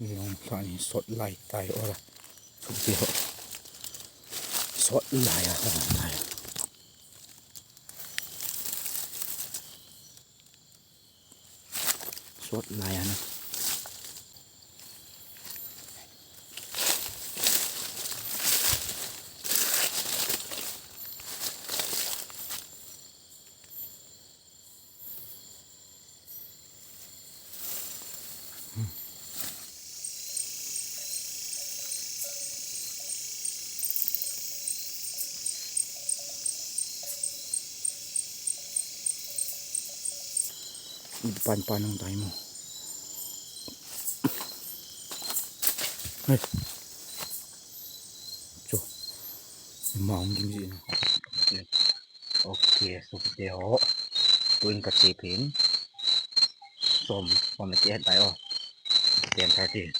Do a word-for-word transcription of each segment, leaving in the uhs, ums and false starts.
Long thani sot lai tai ora. Sot lai a tai. Sot lai a na. Ipan panang tayo mo. Hey. Chu. Maong gim ji na. Okay, so kite ho. Tuin ka chipin. Som, som na kihet tayo. Ten thirty.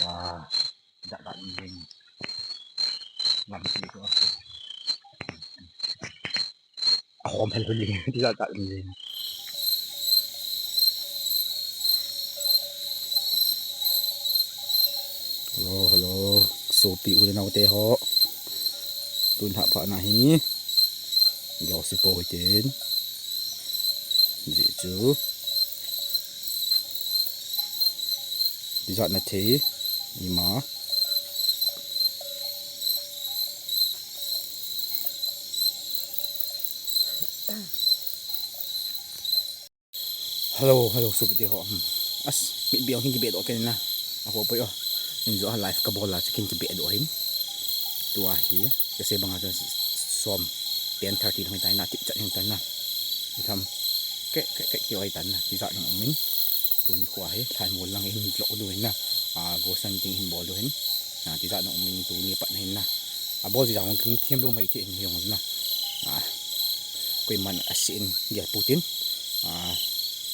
Wow. Dak dak ni. Lam ti ko. Ahom hel huli. Ti dak dak ni. Hello, hello. Sopi u le nao te ho. Tun hah pha na hi. Gao si po hi tin. Ji chu. Ti jat na thei. Ima. Hello, hello, sopi te ho. Hmm. As, mit biang hin kibe do ken na. Ako po yo. Injo a live ka bola chu kin kibe do hin. Tua hi, ka se banga chu som ten thirty lang tai na, tip chat hin tai na. Itham, ke, ke, ke, ti oi tan na, ti jat nang umin. Tuni khua hi, thlai mol lang hin vlog do hin na. A, go san ting hin bol do hin. Na, ti jat nang umin, tuni pat na hin na. A, bol ti jang king thiam do mai ti hin hi jong na. A, koiman a sin gel putin. A,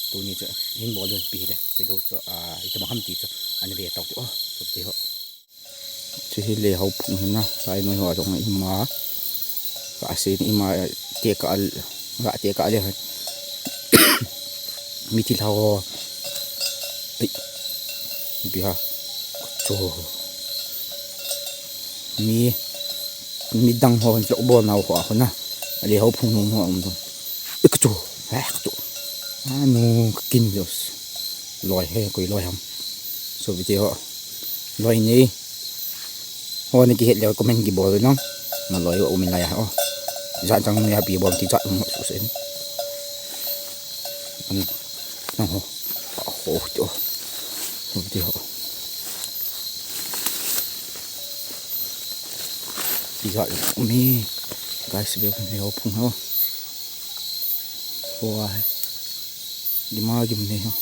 tuni chu hin bol don pi hi le. Video chu, a, itama ham ti chu. An ve tau ti. Oh, so ti ho. Chu hi le hau phung hin na. Lai noi ho jong ima. Ka sin ima te ka al. Ga te ka le. Mi ti hlau ho. Ei. Bi ha. Chu. Mi, mi dang ho, vlog bol nau ho, ho na. Le hau phung nung ho, um, tu. Ik chu. Eh, chu. Anu, ka kin jos. Loi he, koi loi ham. Sopi te ho. Loi nei. Ho na kihet le comment kibol nang. Na loi um in lai a, oh. Jan chang mi happy bom ti chat um su sen. An, nang ho. Ho, to. Ho, ti ho. Ti jat um e. Guys, be kan ho phung ho. Ho a. Gima gim ne ho.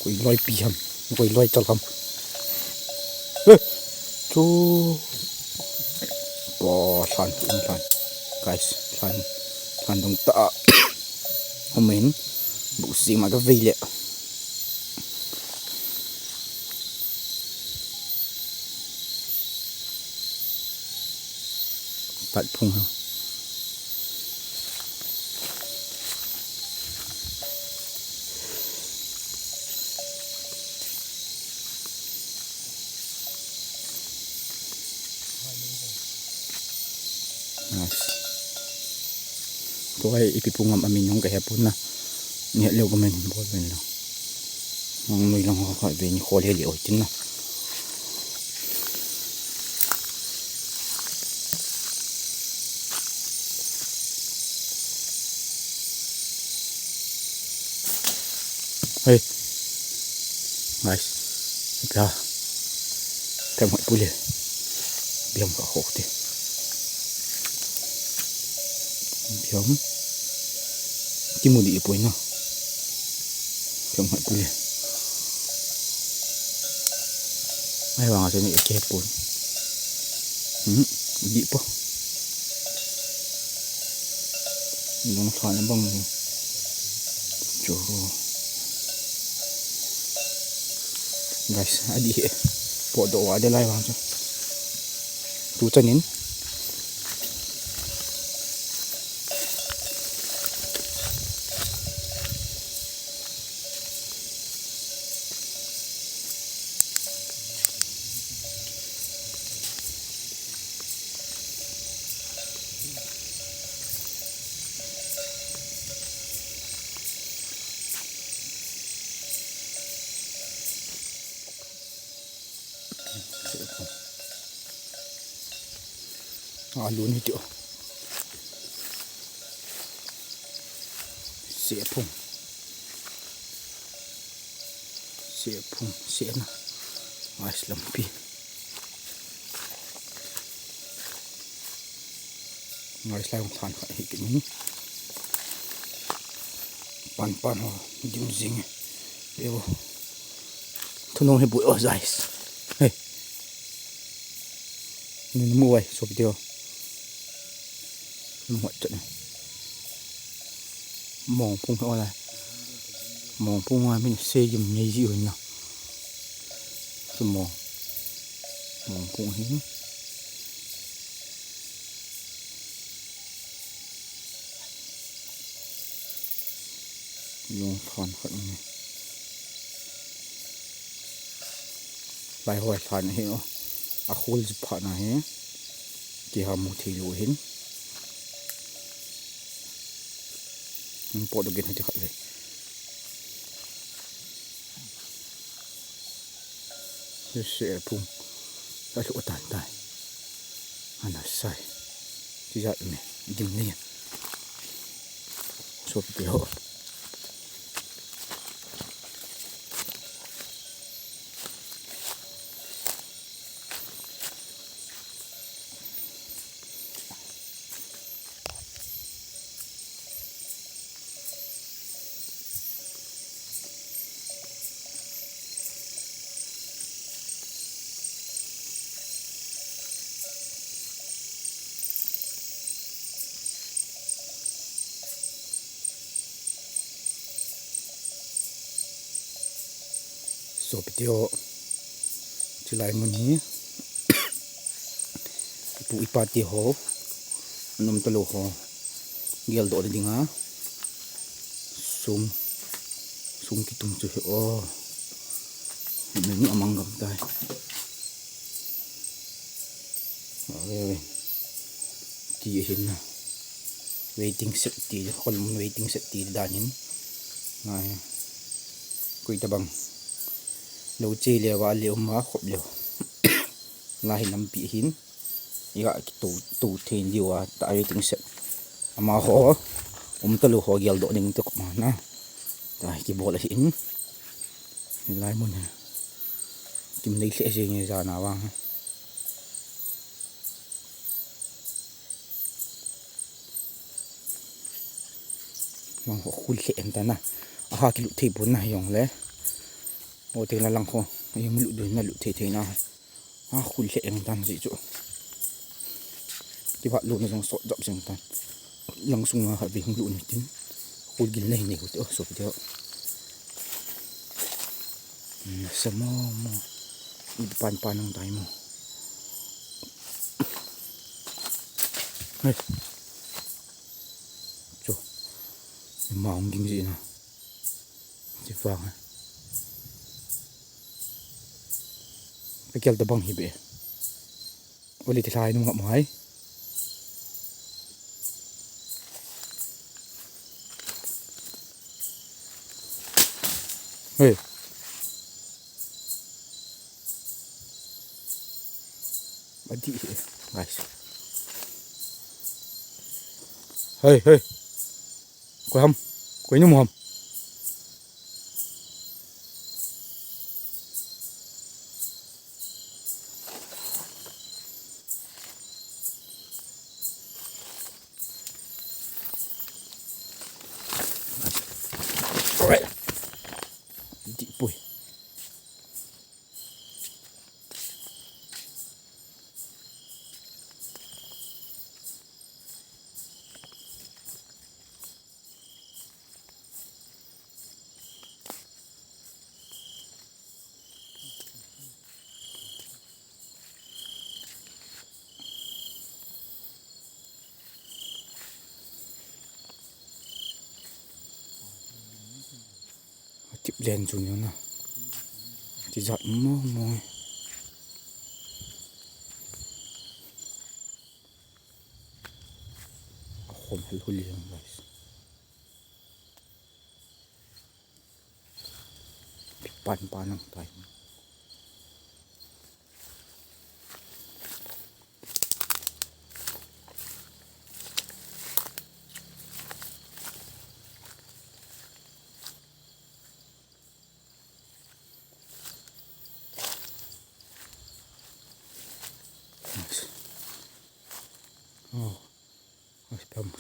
Koi loi pi ham. Koi loi chal ham. Eh. Chu. Bo, hlan, hlan. Guys, hlan, hlan dong ta. Amen. Bu si ma ka vei le. Tat phung ha. Nice. Tua hi ipi pu ngam amin jong ka he pon na. Ni het leu comment bol ven lang. Nang noi lang ho kha ve ni khol he le oi tin na. Hey. Guys. Pia. Pia mai pule. Biam ka khok te. Biam. Kimu di ipoi na. Pia mai pule. Ai vang ase ni ke pon. Hmm. Di po. Nung thon bang. Chu. Guys, adi he. Po do wa de lai vang chu. Tu chanin. Alu ni tio. Sephung. Sephung, sena. Ice lampi. Ice lai hung than khat hi kini. Pan pan ho, dim jing. Evo. Thunung hi bui o, guys. Hey. Ni mu wai, sop tio. Mu wai chat ni. Mong phung ho lai. Mong phung a min se jim nei ji un na. Su mong. Mong phung hi. Yung than khat ni. Lai hoi than hi o. A khul ji pha na hi. Ti ha mu thei lu hin. Pot do gen hati khat ve. Sephung. Alu tan tai. Ana sai. Ti jat me. Dim ni. Sop tio. Sop tio. Chulai mun hi. Ipu ipa ti ho. Anom talou ho. Geldoh ding a. Sum. Sum kitum chu hi o. Menu amang gam tai. Ave, ave. Ti hin na. Waiting shed ti, hol mun waiting shed ti dan hin. Ngai. Koi tabang. Lo che le va le um va khop le. La hin lampi hin. Iga kitu, tu thein diu a ta waiting shed. Amaho. Um talou ho geldoh ding te kop ma na. Ta kibol ahin. Lai mun hi. Kim nei lheh jeng e jan a vang. Vang ho khul lheh en ta na. Aha kilut thei pon na jong le. O te la lang ho. Jong lut dun na lut thei thei na. A khul lheh eng tan ji chu. Ti vat lu na jong sot jap jeng tan. Lang sung a khat ve hung lu ni tin. Khul gin nei nei ko te o sop te o. Hmm, sa mo mo. I pan pan nang tai mo. Hey. Chu. Ma hung ging ji na. Ti vang. Pekel tabang hi be. Oli ti lai nung ngam hai. Hey. Adi hi, guys. Hey, hey. Koi ham. Koi num ham. Alright. Dipui. Atip len chu ni na. Ti jat mo mo. Akhom hel hul jeng, guys. Pan pan nang tai.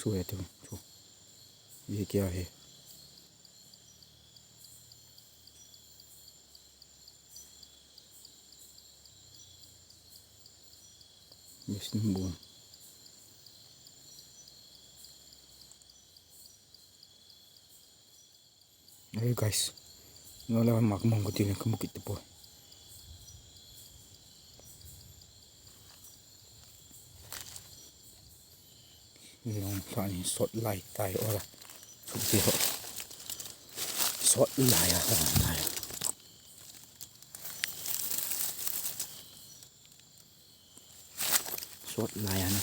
Chu e, chu, chu. Ye kya hai? Machine bom. Hey guys, no la mak mong ko tin ka mukit po. Long tani sot lai tai ora. Sot lai a tai. Sot lai a na.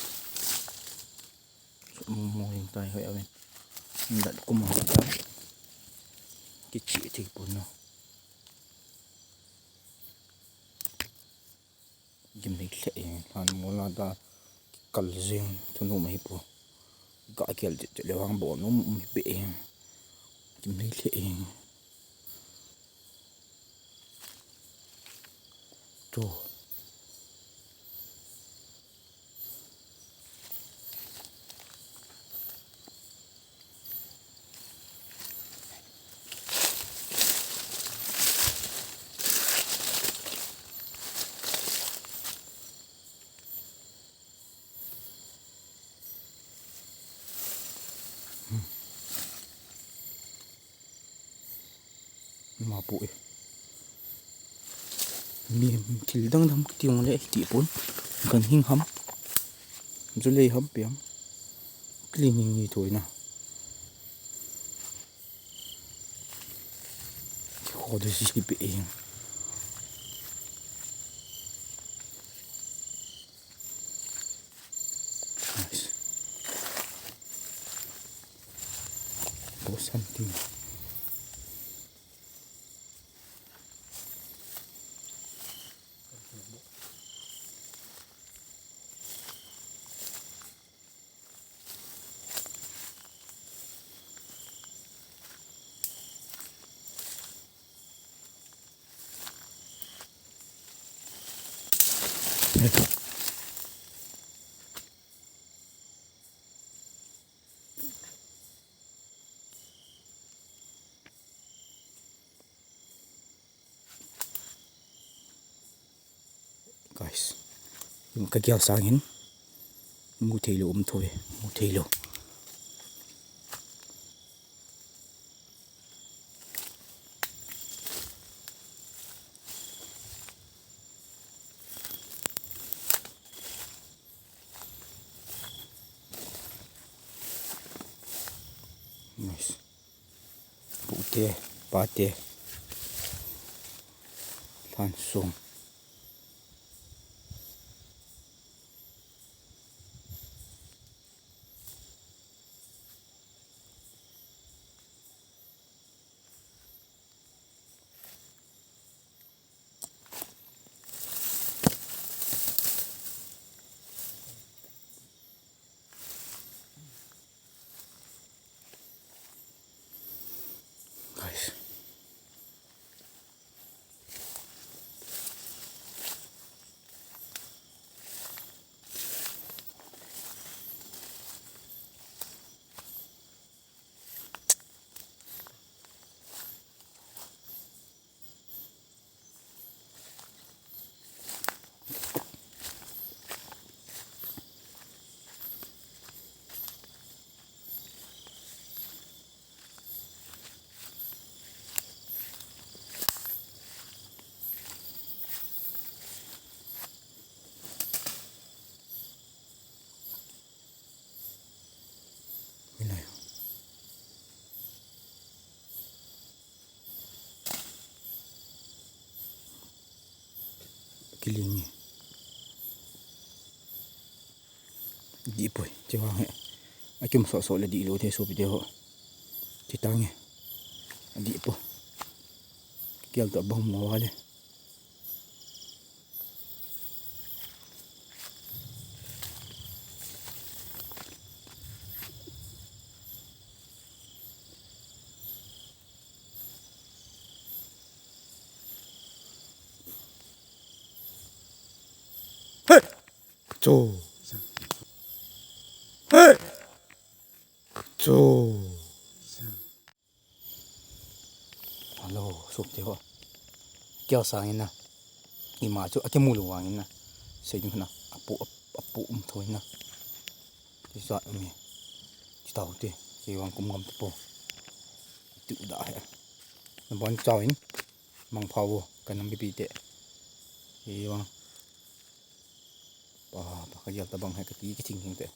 Sot mong mong tai hoi aven. Dat kum hoi a. Kichi thei pon na. Gimnei lheh e, lhan mola da kikal jeng thunu mai po. Ga kial chet chet le vang bon um um hi be e. Gimnei lheh e. Chu. Ma pu e. Mi thil dang dang kiti ong le ti pon. Kan hing ham. Ju lei ham piang. Cleaning ni thoi na. Kho de si pe ing. Nice. Bosan ting. Guys, ka gel sangin mu thei lou um thou ve, mu thei lou. Nice. Pu te, pa te. Lhan sung. Guys. Milai. Kiling e. Dih poi, che vang he. Akim soh soh le dih lou the sopi te ho. Che tang e. Dih po. Kial to bang mo vale. Hey! Cho. Hey! Chu. Hello, sopite ho. Kia sangin na. Ima chu akimu lou vangin na. Sei ding na. Apu, apu um thoi na. Ti sa mi. Ti tau ti. Ki vang kum gam ti po. Ti u da he. Na bon chau in. Mang phau ka nam bi pi te. Ki vang. Pa, pa ka yal ta bang he ka ti ki thing thing te.